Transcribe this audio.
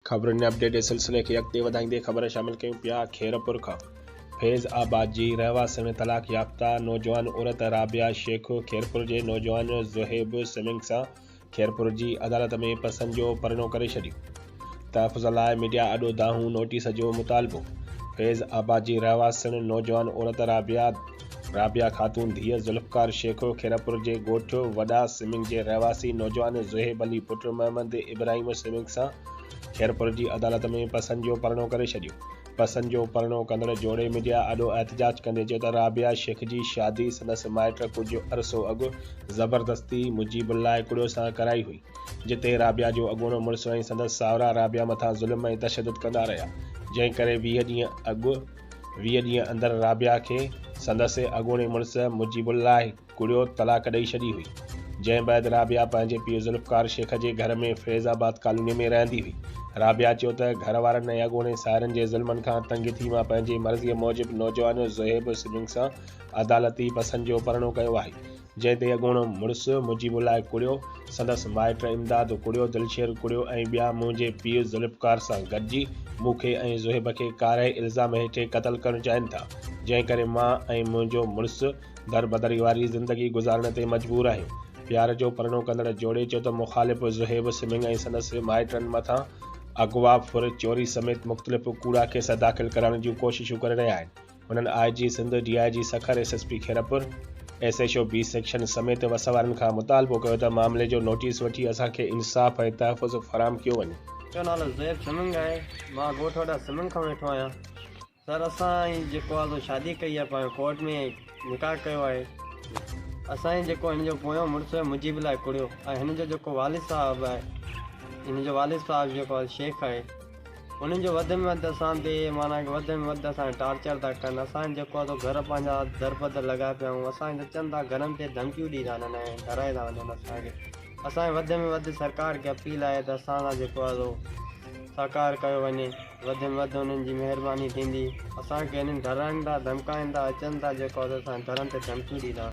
خبرن ۽ اپڊيٽ جي سلسلي کي اڳتي وڌائيندي خبر شامل ڪيون پيا خيرپور کان فيض آباد جي رهواسڻ طلاق يافته نوجوان عورت رابعه شيخ خيرپور جي نوجوان زوهيب سمنگ سان خيرپور جي عدالت ۾ پسند جو پرڻو ڪري ڇڏيو. تحفظ لاء ميڊيا آڏو دانهون نوٽيس جو مطالبو. فيض آباد جي رهواسڻ نوجوان عورت رابعه رابعه خاتون ڌيء ذوالفقار شيخ خيرپور جي ڳوٺ وڏا سمنگ جي رهواسي نوجوان زوهيب علي پٽ محمد ابراهيم سمنگ سان خيرپور جي عدالت ۾ پسند جو پرڻو ڪري ڇڏيو. پسند جو پرڻو ڪندڙ جوڙي ميڊيا آڏو احتجاج ڪندي چيو ته رابعه شيخ جي شادي سندس مائٽ ڪجهه عرصو اڳ زبردستي مجيب الله ڪڙيو سان ڪرائي هئي، جتي رابعه جو اڳوڻو مڙس ۽ سندس ساهرا رابعه مٿان ظلم ۽ تشدد ڪندا رهيا، جنهن ڪري 20 ڏينهن اڳ 20 ڏينهن اندر رابعه کي سندس اڳوڻي مڙس مجيب الله ڪڙيو طلاق ڏئي ڇڏي هئي، جنهن بعد رابعه پنهنجي پيء ذوالفقار شيخ جي گهر ۾ فيض آباد ڪالوني ۾ رهندي هئي. رابعه چيو ته گهر وارن ۽ اڳوڻي ساهرن جي ظلمن کان تنگ ٿي مان پنهنجي مرضيء موجب نوجوان زوهيب سمنگ سان عدالتي پسند جو پرڻو ڪيو آهي، جنهن تي اڳوڻو مڙس مجيب الله ڪڙيو، سندس مائٽ امداد ڪڙيو، دلشير ڪڙيو ۽ ٻيا منهنجي پيء ذوالفقار سان گڏجي مون کي ۽ زوهيب کي ڪاري الزام هيٺ قتل ڪرڻ چاهين ٿا، جنهن ڪري مان ۽ منهنجو مڙس دربدري واري زندگي گذارڻ تي مجبور آهيون. پيار جو پرڻو ڪندڙ جوڙي چيو ته مخالف زوهيب سمنگ ۽ سندس مائٽن مٿان اغوا، ڦر، چوري سميت مختلف ڪوڙا ڪيس داخل ڪرائڻ جون ڪوششون ڪري رهيا آهن. هنن I G Sindh, D I G Sukkur, S S P Khairpur, S H O B section سميت وس وارن کان مطالبو ڪيو ته معاملي جو نوٽيس وٺي اسان کي انصاف ۽ تحفظ فراهم ڪيو وڃي. منهنجو نالو زوهيب سمنگ آهي مان ڳوٺ وڏا سمنگ کان ويٺو آهيان. سر اسان هي جيڪو آ سو شادي ڪئي آ پنهنجو ڪورٽ ۾ نڪاح ڪيو آهي اسان هي جيڪو هن جو پويون مڙس هيو مجيب الله ڪڙيو ۽ هن جو جيڪو والد صاحب آهي هن جو والد صاحب جيڪو آهي شيخ آهي انهن جو وڌ ۾ وڌ اسان تي معنيٰ ڪي وڌ ۾ وڌ اسان کي ٽارچر ٿا ڪن اسان جيڪو آ سو گهر پنهنجا دربدر لڳا پيا آهيون اسان کي اچن ٿا گهرن تي ڌمڪيون ڏئي ٿا وڃن ۽ ڊرائي ٿا وڃن اسان کي اسان جي وڌ ۾ وڌ سرڪار کي اپيل آهي ته اسان سان جيڪو آهي سو سهڪار ڪيو وڃي وڌ ۾ وڌ انهن جي مهرباني ٿيندي اسان کي انهن ڊرائن ٿا ڌمڪائن ٿا اچن ٿا جيڪو آهي سو اسان جي درن تي ڌمڪيون ڏيندا.